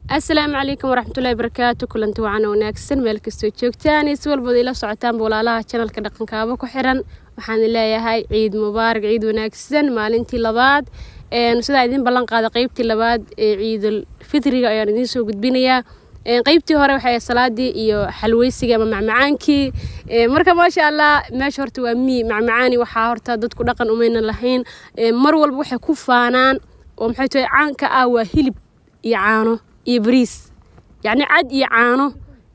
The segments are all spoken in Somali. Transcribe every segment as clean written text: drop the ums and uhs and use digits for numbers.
Asalaamu calaykum waraxmatullahi barakaatu. Kulanti wacan wanaagsan meel kastoo joogtaan iyo si walbooda ila socotaanba, walaalaha channelka Dhaqankaaba ku xiran, waxaan leeyahay ciid mubaarak, ciid wanaagsan. Maalintii labaad sidaa idin ballan qaada, qeybtii labaad ee Ciidul Fitriga ayaan idiin soo gudbinayaa. Qeybtii hore waxay salaadii iyo xalweysiga ama macmacaankii. Marka maasha Allah, meesha horta waa mii macmacaani. Waxaa horta dadku dhaqan umayna lahayn, mar walba waxay ku faanaan oo maxay tahay caanka ah waa hilib iyo caano iyo bariis, yacni cad iyo caano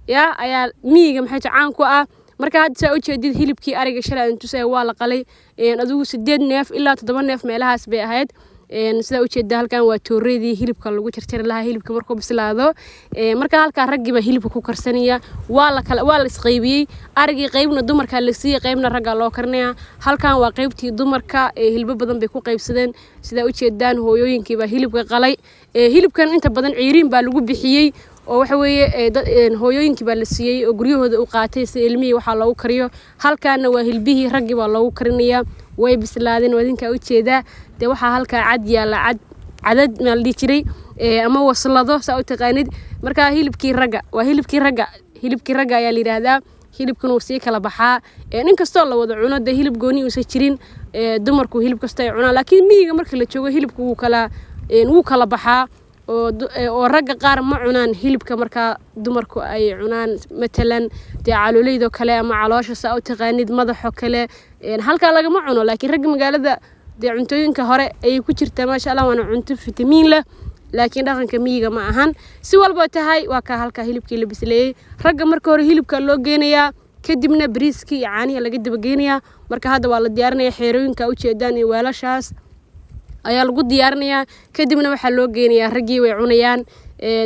ya ayaa miyiga maxay tahay caan ku ah. Marka hadda saa ujeedid, hilibkii ariga shalay aan tusaya waa la qalay. Adigu 8 neef ilaa 7 neef meelahaas bay ahayd. Sidaa ujeeda, halkan waa tooreydii hilibka lagu jarjari lahaa hilibka markuu bislaado. Marka halkaa raggii baa hilibka ku karsanaya. Waa la kala, waa la isqaybiyey arigii, qaybna dumarka la siiyey, qaybna raggaa loo karinaya. Halkan waa qaybtii dumarka, hilbo badan bay ku qaybsadeen. Sidaa ujeedaan, hooyooyinkii baa hilibka qalay. Hilibkan inta badan ciiriin baa lagu bixiyey oo waxa weeye hooyooyinkii baa la siiyey oo guryahooda u qaatay si ilmihii waxaa loogu kariyo. Halkaana waa hilbihii raggii baa loogu karinayaa. Way bislaadeen, waa idinkaa ujeedaa. Dee waxaa halkaa cad yaalla, cad cadad maa la dhihi jiray ama waslado saa u taqaanid. Marka hilibkii ragga waa hilibkii ragga, hilibkii ragga ayaa la yidhaahdaa. Hilibkan wuu sii kala baxaa, inkastoo la wada cuno, dee hilib gooni uusan jirin, dumarku hilib kasta ay cunaan, laakiin miyiga marka la joogo hilibku wuu kala baxaa oo ragga qaar ma cunaan hilibka markaa dumarku ay cunaan, matalan dee calooleydoo kale ama caloosha saa u taqaanid, madaxoo kale halkaa lagama cuno. Laakiin ragga magaalada dee cuntooyinka hore ayay ku jirtaa, maasha Allah, waana cunto fitamiin leh, laakiin dhaqanka miyiga ma ahan. Si walba tahay, waa kaa halkaa hilibkii la bisleeyey. Ragga marka hore hilibka loo geynayaa, kadibna bariiskii iyo caanihii laga dabageynayaa. Marka hadda waa la diyaarinaya, xeerooyinka ujeedaan iyo weelashaas ayaa lagu diyaarinayaa. Kadibna waxaa loo geynayaa raggii, way cunayaan.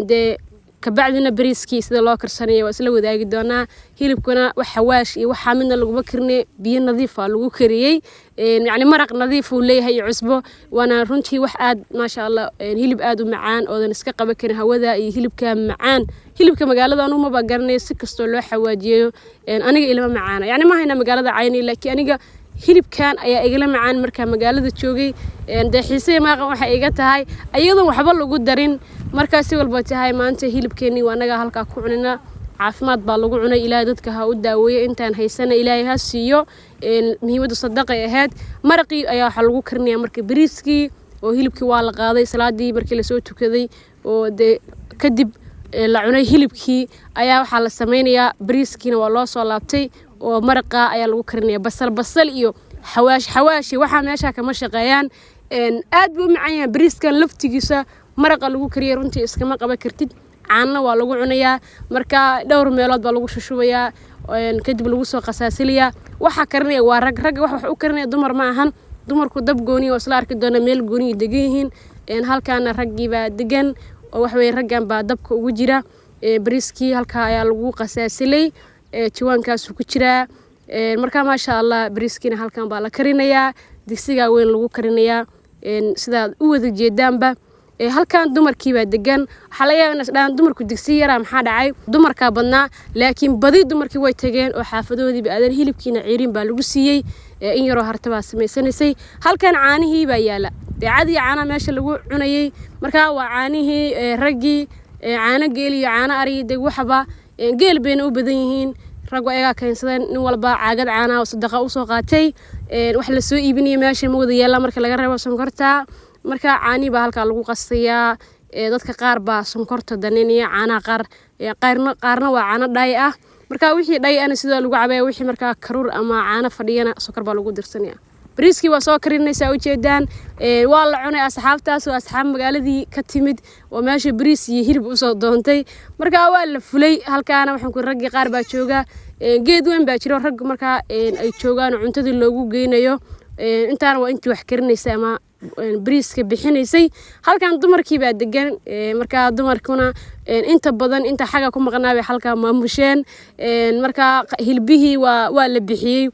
Dee kabacdina bariiskii sida loo karsanaya waa isla wadaagi doonaa. Hilibkuna wax xawaash iyo waxaa midna laguma karine, biyo nadiifa lagu kariyey, yacni maraq nadiif uu leeyahay iyo cusbo. Waana runtii wax aad maasha Allah, hilib aad u macaan oodan iska qaban karin hawada iyo hilibka macaan. Hilibka magaalada anugu maba garanayo, si kastoo loo xawaajiyeyo aniga ilama macaana. Yacni ma hayna magaalada cayni, laakiin aniga hilibkan ayaa igala macaan markaa magaalada joogay. Dee xiisihii maaqan waxay iga tahay iyadoon waxba lagu darin. Markaa si walba tahay, maanta hilibkeenii waa anaga halkaa ku cunina, caafimaad baa lagu cunay. Ilaahay dadka ha u daaweeyo, intaan haysana Ilaahay ha siiyo. Muhiimaddu sadaqay ahayd. Maraqii ayaa waxaa lagu karinaya marka bariiskii oo hilibkii waa la qaaday salaadii markii lasoo tukaday oo dee kadib la cunay hilibkii ayaa waxaa la sameynayaa bariiskiina waa loo soo laabtay oo maraqa ayaa lagu karinaya. Basal basal iyo xawaash xawaashi waxaa meesha kama shaqeeyaan. Aad buu u macaan yahay bariiskan laftigiisa maraqa lagu kariyay, runtii iskama qaban kartid. Caanna waa lagu cunayaa. Marka dhowr meelood baa lagu shushubayaa, kadib lagu soo qasaasilayaa. Waxaa karinaya waa rag, ragga wax u karinaya dumar ma ahan. Dumarku dab gooniya oo isla arki doona, meel gooniya degan yihiin. Halkaana raggii baa degan oo waxaweye raggan baa dabka ugu jira. Bariiskii halkaa ayaa lagu qasaasilay, jawaankaasuu ku jiraa. Marka maasha Allah, bariiskiina halkan baa la karinayaa, digsigaa weyn lagu karinayaa sidaad u wada jeedaanba. Halkan dumarkii baa degan. Waxaa laga yaaba in isdhahaan dumarku digsi yaraa, maxaa dhacay, dumarkaa badnaa, laakiin badi dumarkii way tageen oo xaafadoodiiba aadeen. Hilibkiina ciiriin baa lagu siiyey, in yaroo harta baa samaysanaysay. Halkan caanihii baa yaala, dee cadii caanaha meesha lagu cunayey. Marka waa caanihii raggii, caano geel iyo caano ari, de waxba geel bayna u badan yihiin raggu, ayagaa keensadeen. Nin walba caagad caanaha oo sadaqa usoo qaatay. Wax lasoo iibinaya meesha ma wada yaalla marka laga reebo sonkorta. Marka caanihi baa halkaa lagu qasayaa. Dadka qaar baa sonkorta daninaya caanaha qaar, qaarna qaarna waa caano dhay ah. Marka wixii dhay ana sidoo lagu cabaya, wixii markaa karuur ama caano fadhiyana sokor baa lagu dirsanaya. Bariiskii waa soo karinaysaa, ujeedaan, waa la cunay. Asxaabtaas waa asxaab magaaladii ka timid oo meesha bariis iyo hilib usoo doontay. Marka waa la fulay. Halkaana waxaan ku raggii qaar baa jooga, geed weyn baa jiro raggu markaa ay joogaan oo cuntadii loogu geynayo. Intaana waa intii wax karinaysay ama bariiska bixinaysay. Halkan dumarkii baa degan. Markaa dumarkuna inta badan inta xagga ku maqnaa bay halkaa maamusheen. Markaa hilbihii waa la bixiyey,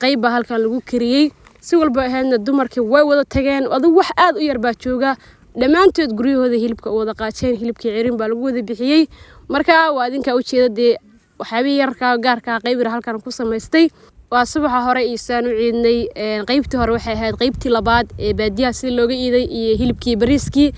qayb baa halkan lagu kariyey. Si walba ahaydna dumarkii way wada tageen, adigu wax aad u yar baa jooga. Dhammaantood guryahooda hilibka u wada qaateen, hilibkii cirin baa lagu wada bixiyey. Marka waa idinkaa ujeeda, dee waxyaabihii yarkaa gaarkaa qayb yar halkan ku samaystay. Waa subaxa hore iyo saan u ciidnay. Qeybtii hore waxay ahayd qeybtii labaad ee baadiyaha sida looga iiday iyo hilibkii, bariiskii.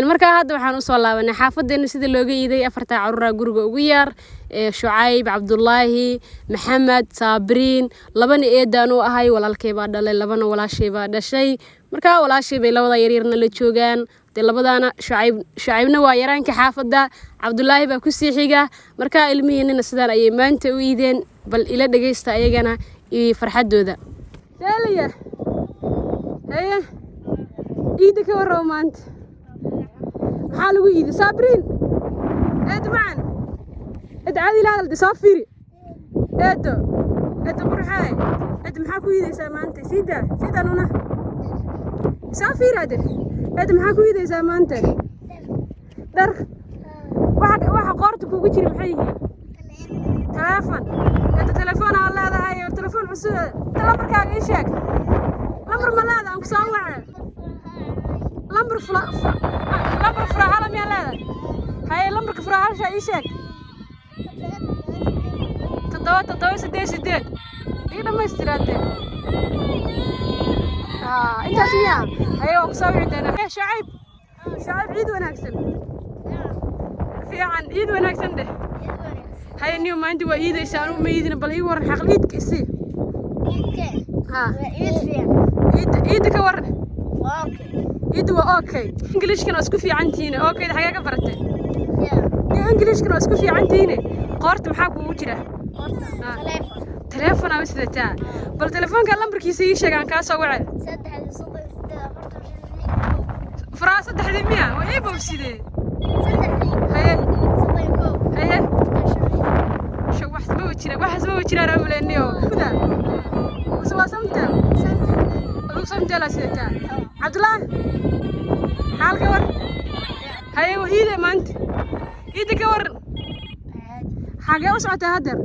Markaa hadda waxaan usoo laabanay xaafadeena sida looga iiday. Afartaa caruuraa guriga ugu yaar, Shucayb, Cabdulaahi, Maxamed, Saabiriin. Labana eedaan u ahay, walaalkay baa dhalay, labana walaashay baa dhashay. Markaa walaashay bay labada yaryarna la joogaan. Dee labadaana Shucayb, Shucaybna waa yaraanka xaafadda, Cabdulaahi baa kusii xiga. Markaa ilmihiinana sidaan ayay maanta u iideen. Bal ila dhegeysta ayagana iyo farxaddooda. Seelaya, haye, iida ka warrabo, maanta maxaa lagu iiday? Saabiriin, eedo macan, eedo caadi ila hadalde, soo fiiri eedo, eedo qurxee, eedo maxaa ku iidaysaa maanta? Siidaa, siidaa nuna, soo fiiri ade, eedo maxaa ku iidaysaa maanta? Dhar. Waxa qoorta kugu jira maxay yihiin? Teleefon. Eedo, telefoon aa leedahay? Telefoon cusub. Lambarkaaga ii sheeg. Lambar ma leedahay aan ku soo wace? Lambar fura, lambar furahala miyaa leedahay? Haye, lambarka furahasha ii sheeg. 7 7 8 8 ii dhammaystiraade. Intaas miyaa? Haye, waa kusoo wici doonaa. Shacayb, Shacayb, ciid wanaagsan. Fiican, ciid wanaagsan dheh. Haye niyo, maanta waa iidaysa, anugu ma iidina. Bal ii waran, xaqal iidka isii. Ha, ciidda, ciidda ka waran. Ciidda waa okay. Englishkana waa isku fiican tihiin. Okay, xagee ka baratay? Niyo, Englishkana waa isku fiican tihiin. Qoorta maxaa kugu jira? Teleefon aa sidataa. Bal telefoonka lambarkiisa ii sheeg aan kaa soo wace. Furaa saddexdii miya? Waa ii bowsidee. Haye, haye, wax ma jira, waxaas ma jiraan aan maleynayo. Mase waa Somtel? Adigu Somtel aa sidataa. Cabdullaahi, xaalka war? Haye, waa iide maanta. Iida ka waran? Xagee u socotaa haddeer?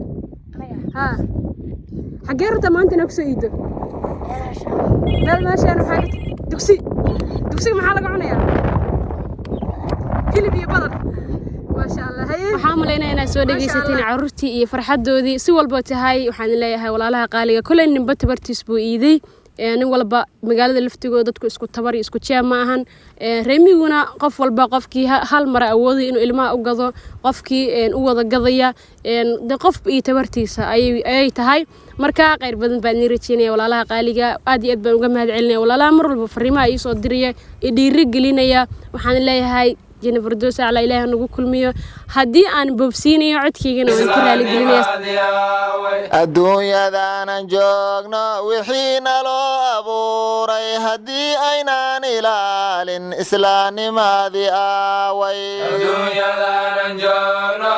Ha, xagee rabtaa maanta inaad kusoo iido? Meel meeshaan waxaa dugsi. Dugsiga maxaa laga cunayaa? Hilib iyo badar. Maasha Allah. Haye, waxaan umalaynaya inaad soo dhegeysateen caruurtii iyo farxadoodii. Si walba tahay, waxaan leeyahay walaalaha qaaliga, koley ninba tabartiis buu iiday. Nin walba magaalada laftigooda dadku isku tabar iyo isku jeeb ma ahan. Reemiguna qof walba, qofkii hal mara awooday inuu ilmaha u gado, qofkii u wada gadaya, de qof iyo tabartiisa ayay tahay. Marka khayr badan baan idin rajeynaya, walaalaha qaaliga. Aad iyo aad baan uga mahad celinaya walaalaha mar walba fariimaha iisoo diraya i dhiiri gelinaya. Waxaan leeyahay jina fardoos aclaa, Ilaahi nagu kulmiyo. Haddii aan boobsiinayo codkaygana, waan ka raali gelinaya. Adduunyadaanan joogno wixii naloo abuuray, haddii aynaan ilaalin islaamnimadii aaway? Adduunyadaanan joogno.